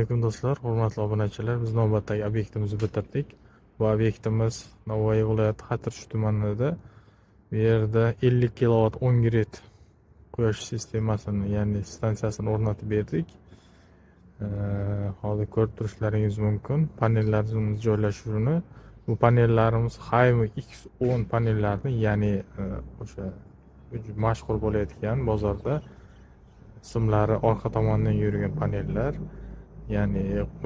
Alaykum, do'stlar, hurmatli obunachilar. Biz navbatdagi obyektimizni bitirdik. Bu obyektimiz Navoiy viloyati, Xatirchi tumanida. Bu yerda 50 kilovat on-grid quyosh sistemasini, ya'ni stansiyasini o'rnatib berdik. Hozir ko'rib turishlaringiz mumkin panellarimiz joylashuvini. Bu panellarimiz Haimo X10 panellarni, ya'ni o'sha mashhur bo'layotgan, bozorda simlari orqa tomondan yurgan panellar, ya'ni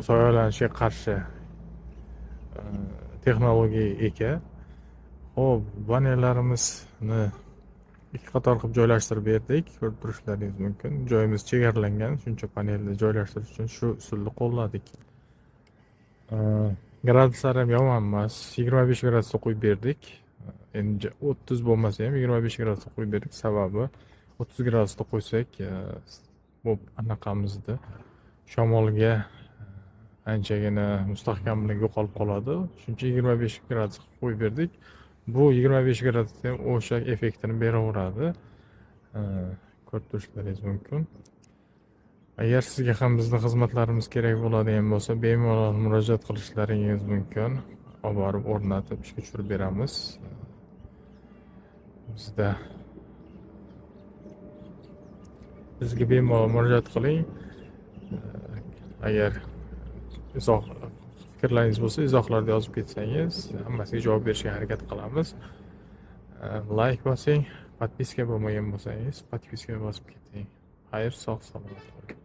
soyalanishga qarshi texnologiyaga ega. Ho'p, panellarimizni ikki qator qilib joylashtirib berdik. Ko'rib turishlaringiz mumkin, joyimiz chegaralangan, shuncha panelni joylashtirish uchun shu usulni qo'lladik. Graduslar ham yomon emas, 25 gradusda qo'yib berdik. Endi 30 bo'lmasa ham, 25 gradusda qo'yib berdik. Sababi 30 gradusda qo'ysak, bu anaqamizda shamolga anchagina mustahkamlik yo'qolib qoladi. Shuning uchun 25 gradus qilib qo'yib berdik. Bu 25 gradusda ham o'sha effektini beraveradi. Ko'rib turishlaringiz mumkin. Agar sizga ham bizni xizmatlarimiz kerak bo'ladigan bo'lsa, bemalol murojaat qilishlaringiz mumkin. Olib borib, o'rnatib, ishga tushirib beramiz. Bizga bemalol murojaat qiling. Agar izoh, fikrlaringiz bo'lsa, izohlarda yozib ketsangiz, hammasiga javob berishga harakat qilamiz. Layk bosing, подписка bo'lmagan bo'lsangiz, подписка bosib keting. Xayr, sog' salomat bo'ling.